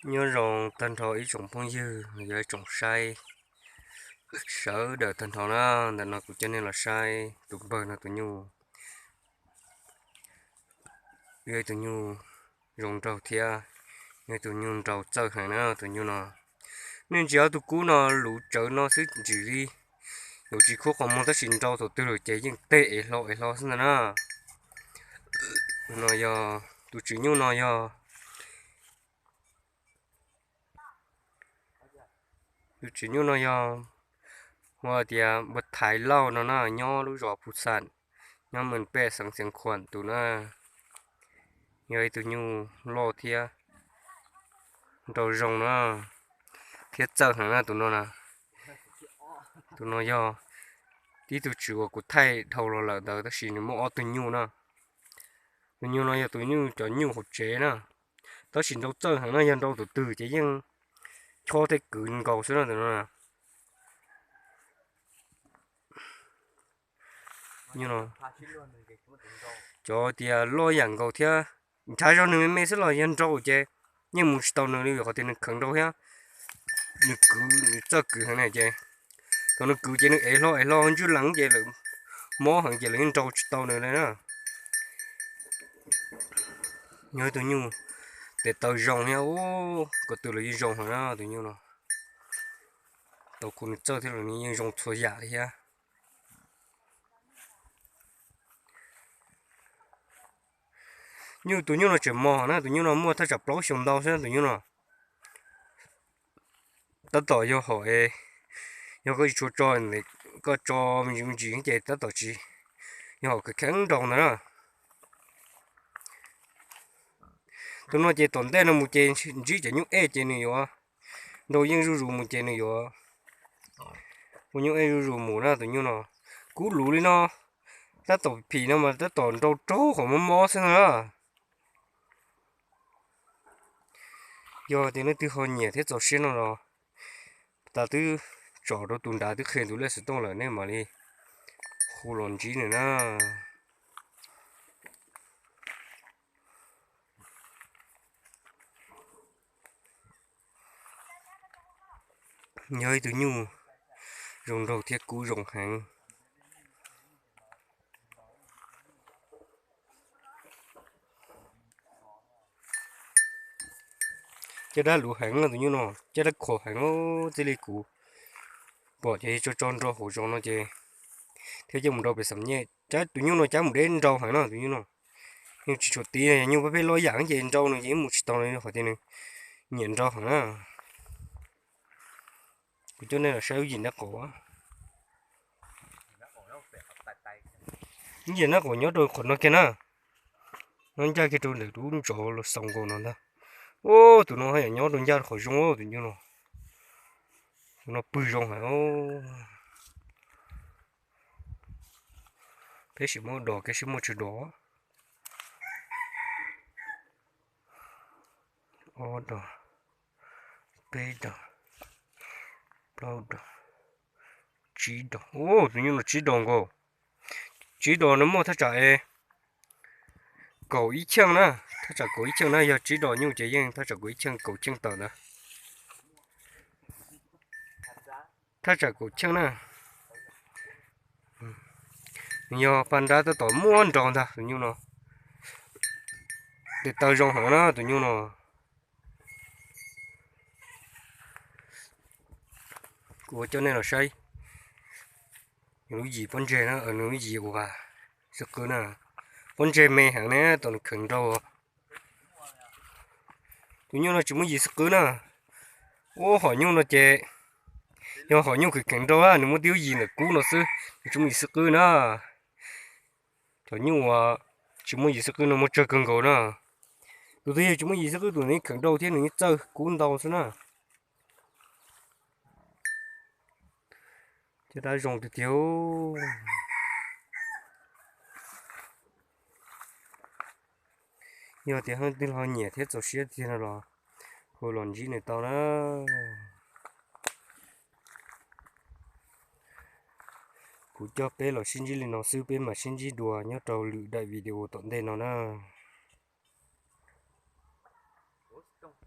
Nyob zoo tag nrho ib tsoom phooj ywg, yog ib tsoom saib sawv daws tag nrho na. Ntawm no kuv coj nej los saib tus npawg no tus nyuj, yog ib tus nyuj zoo nraug thiab, yog ib tus nyuj nraug txawj heev na tus nyuj no. Nej ntsia ob tug kub no luv tsawv no xwb ntsis li, yuav tsis khub qhov muag tab sis nrau thaum twg lawm ces yeej teg ev hlo ev hlo xwb ntag na. Tus no yog, tus tswv nyuj no yog, tus tswv nyuj no yog hu tias Npua Thaiv Lauj no na, nyob lub zos Phu Xam, nyob Mees Pej xeev Xeev Khuam tus na. Yog ib tug nyuj loj thiab nrau zoo na, thiab txawj heev na tus no na. Tus no yog tib tug tswv uas kuv thaij dhau los lawm ntawd tab sis nws muaj ob tug nyuj na. Tus nyuj no yog tus nyuj cov nyuj hauv tsev na, tab sis nrau txawj heev na, yog nrau tus twg ces yeej chob thiab kwv nkaus xwb na tus no. Cov tias loj yam nkaus thiab nrhav zog nws me me xwb los yog nrau ces yeej mus tsis tau nws li qhov tias nws kheev nrau thiab nws kwv, nws txawj kwv heev na ces thaum nws kwv ces nws ev hlo ev hlo ntswj lees ces lawv mob heev ces lawv yeej nrau tsis tau nws li na. Yog ib tug nyuj tes taw zoo thiab, ko tw los yeej zoo heev na tus nyuj no. Tau kuv nws txawj thiab los nws yeej zoo txhua yam li thiab. Nyuj, tus nyuj no tseem mos na, tus nyuj no muaj thaj tsam plaub xyoos ntau xwb tus nyuj no. Tab tom yog hom, yog koj tsis tshua tso, koj tso me ntsis me ntsis ces tab tom tsis yog hom kheev nrau ntag na. Tus no ces tom ntej no mus ces ntsib cov nyuj ej ces nws yuav nrau yeej zuj zus mus ces nws yuav ua nyuj ej zuj zus mus na tus nyuj no. Kub luv li no, tab tom phim no mas tab tom nrau raug qhov mob mob xwb na. Yog tias leej twg ho nyiam thiab txaus siab no los tas twb tsom rau tus nrad twb qhia tus lej xov tooj lawm nej mam li hu los ntsib nws na. Yog ib tug nyuj zoo nraug thiab kub zoo heev. Caj dab luv heev no tus nyuj no, caj dab khov heev txij li kuv pom ces tso tso nrau hauv zos no ces thiab coj mus nrau pem xam nyej, tus nyuj no cab mus deb nrau heev no tus nyuj no. Nyuj tsis tshua tib, nyuj pab peb loj yam ces nrau nws ces mus tsis tau no qhov tias nws nyiam nrau heev na. Kuv coj nej los saib lub yim nab qaum. Lub yim nab qaum nyob rau qhov no kiag na, nyob ncaj kiag rau ntawm lub ntsos los xaus nkaus no ntag. Ub, tus no haj yam nyob rau ncaj qhov zoo tus nyuj no. Tus no pw zoo heev. Peb sim muab dos kiag seb muaj tsawg dos. Ob dos, peb dos, plaub dos, tsib dos. Ub, tus nyuj no tsib dos nkaus. Tsib dos no muaj thaj tsam kaum ib cheej na, thaj tsam kaum ib cheej na, yog tsib dos nyuj ces yeej thaj tsam kaum ib cheej kaum cheej tawm ntawd. Thaj tsam kaum cheej na. Nws yog paj nrab tab tom muab nrau ntag tus nyuj no. Tes taw zoo heev na tus nyuj no. Kuv coj nej los saib nws lub yim pob ntseg na, nws lub yim uas xwb qwb na. Pob ntseg me heev ne, tom nws kheev nrau. Tus nyuj no tsis muaj yim xwb qwb na. Ub, hom nyuj no ces yog hom nyuj kheev kheev nrau, nws muaj tib lub yim ntawm kub no xwb, nws tsis muaj yim xwb qwb na. Cov nyuj uas tsis muaj yim xwb qwb no muaj tsawg kawg nkaus na. Tus twg yog tsis muaj yim xwb qwb tus nws kheev nrau thiab nws yeej txawj kub ntau xwb na. Caj dab zoo tiag tiag. Yog tias leej twg ho nyiam thiab txaus siab tiag no los hu los ntsib nws tau na. Kuv coj peb los sib ntsib li no xwb, peb mam sib ntsib dua nyob rau lwm daim video tom ntej no na.